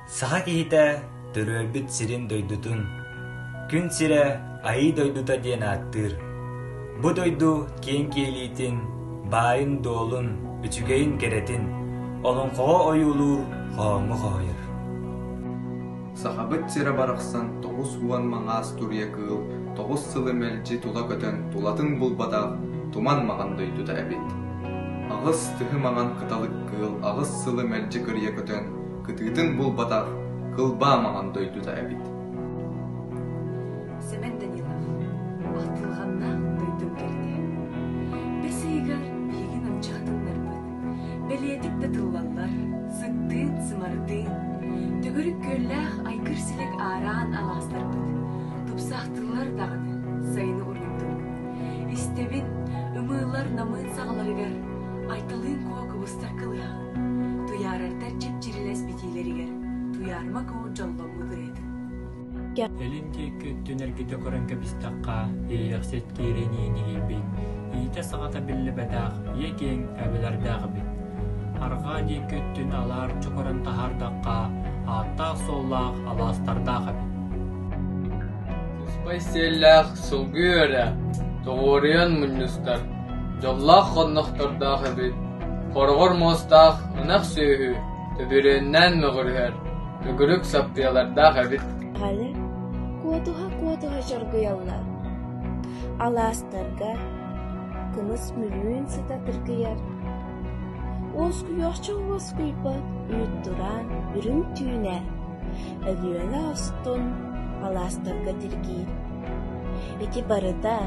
Саха киһитэ төрөөбүт сирин-дойдутун, күн сирэ Айыы дойдута диэн ааттыыр. Бу дойду киэҥ киэлиитин, баайын-дуолун, үчүгэйин-кэрэтин олоҥхоҕо ойуулуур, хоһооҥҥо хоһуйар. Сахабыт сирэ барахсан 90 маҥаас туруйа кыыл тоҕус сылы мэлдьи тула көтөн тулатын булбатах туман маҥан дойдута эбит. Аҕыс тыһы маҥан кыталык кыыл аҕыс сылы мэлдьи кырыйа көтөн кытыытын булбатах кылбаа маҥан дойдута эбит. Сэмэн Данилов Ахтылҕаннаах дойдум кэритэ. Бэс ыйыгар биһиги намчаатыннарбыт. Бэлиэтик да тыллаллар, сыттыын-сымардыын. Төгүрүк күөллээх айгыр силик аараан алаастарбыт. Тупсаахтыллар даҕаны сайыны уруйдуу. Истэбин, ымыылар намыын саҕаларыгар Айталыын Куо кыбыстар кылыһаҕын, Туйаарардар чип-чирилэс битиилэригэр Туйаарыма Куо дьолломмут ырыатын. Илин диэки өттүн эргитэ көрөн кэбистэххэ, Иэйэхсит кииринии ньигийбит, иитэ-саҕата биллибэтэх ийэ киэҥ эбэлэрдээх эбит. Арҕаа диэки өттүн алаарчы көрөн таһаардахха, ааттаах-суоллаах алаастардаах эбит. Сыспай сиэллээх сылгы үөрэ, тоҕуоруйан мунньустар, дьоллоох хоннохтордоох эбит, хороҕор муостаах ынах сүөһү төбүрүөннээн мөҕүрүһэр, төгүрүк саппыйалардаах эбит. Алы куотуһа-куотуһа чоргуйаллар, алаастарга кымыс мүлүүн сыта тыргыйар, уоскуйуохча уоскуйбат үүт тураан үрүҥ түүнэ Өлүөнэ устун алаастарга тиргиир. Ити барыта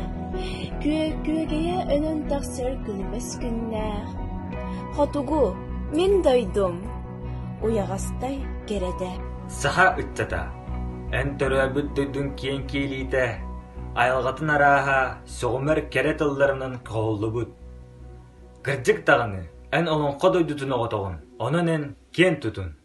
күөгэйэ өлөн тахсар күлүмэс күннээх, хотугу мин дойдум уйаҕастай кэрэтэ. Саха ыччата, эн төрөөбүт дойдуҥ киэҥ киэлиитэ, айылҕатын арааһа сөҕүмэр кэрэ тылларынан хоһуллубут. Кырдьык даҕаны, эн олоҥхо дойдутун оҕотоҕун, онон эн киэн тутун.